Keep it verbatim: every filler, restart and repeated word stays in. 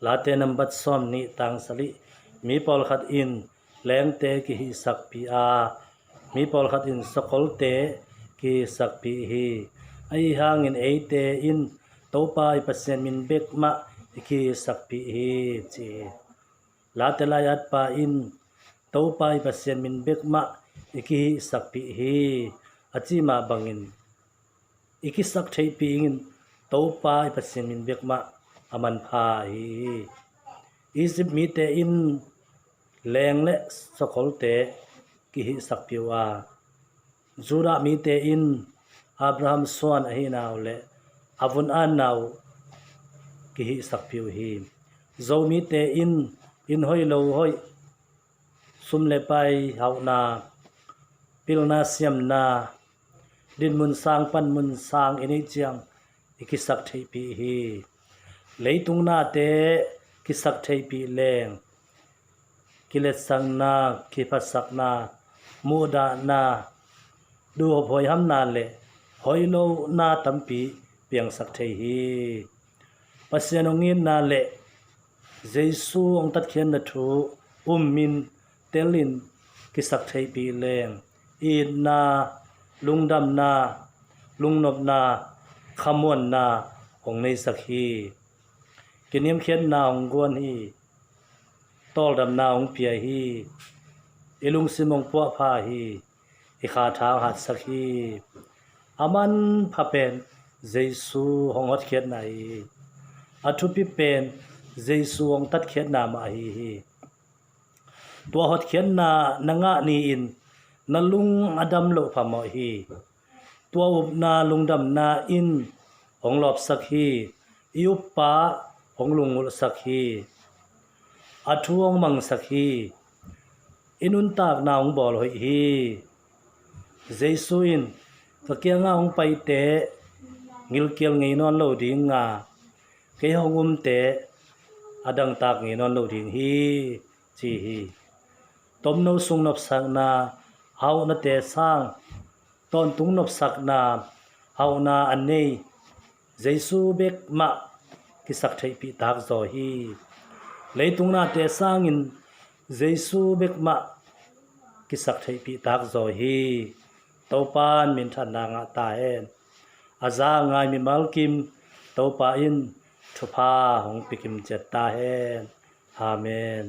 Late nambat sawm nih tang sali. Mi pawlkhat in lengte kihihsakpih a, mi pawlkhat in sawkholte kihihsakpih hi. Ahi hangin eite in Topa i Pasian min bek mah i kihihsakpih hi, ci hi. Late lai-atpa in Topa i Pasian min bek mah i kihihsakpih hi, a ci mah bangin i kisak theihpih in Topa i Pasian min bek mah a manpha ahi hi. Egypt mite in leng le sawkholte kihihsakpih uh a, Judah mite in Abraham suan ahihna uh le a vun anna uh kihihsakpih uh hi. Zo mite in inn hoih lo hoih, sum le pai hauhna, pilna siamna, dinmun sang panmun sang i neih ciang i kisak theihpih hi. Leitung nate kisak theihpih leng kiletsakna, kiphatsakna, muhdahna, duhhop huaihamna le hoih lohna tampi piangsak thei hi. Pasian hong itna le Jesu hong tatkhiatna thu um in telin kisak theihpih leng itna, lungdamna, lungnopna, khamuanna hong neisak hi. Kiniamkhiatna hong guan hi. Tawldamna hong pia hi. I lungsim hong puahpha hi. I kha thang hatsak hi. A manpha pen Jesu hong hotkhiatna hi. A thupi pen Jesu hong tatkhiatna mah ahi hi. Tua hotkhiatna na ngah ni-in na lung a dam loh phamawh hi. Tua upna lungdamna in hong lawpsak hi. I uppa hong lungngulhsak hi. A thu hong mangsak hi. I nuntakna hong bawl hoih hi. Jesu in ka kiangah hong paite ngilkial ngei nawn lo ding a, kei hong umte a dangtak ngei nawn lo ding hi, ci hi. Tomno sung nopsakna, hauhnate sang, tawntung nopsakna, hauhna a nei Jesu bek mah kisak theihpih takzaw hi. Leitung nate sangin Jesu bek mah kisak theihpih takzaw hi. Topa'n minthanna ngah ta hen. A za a ngai mimal kim Topa in thupha hong pia kim ciat ta hen. Amen.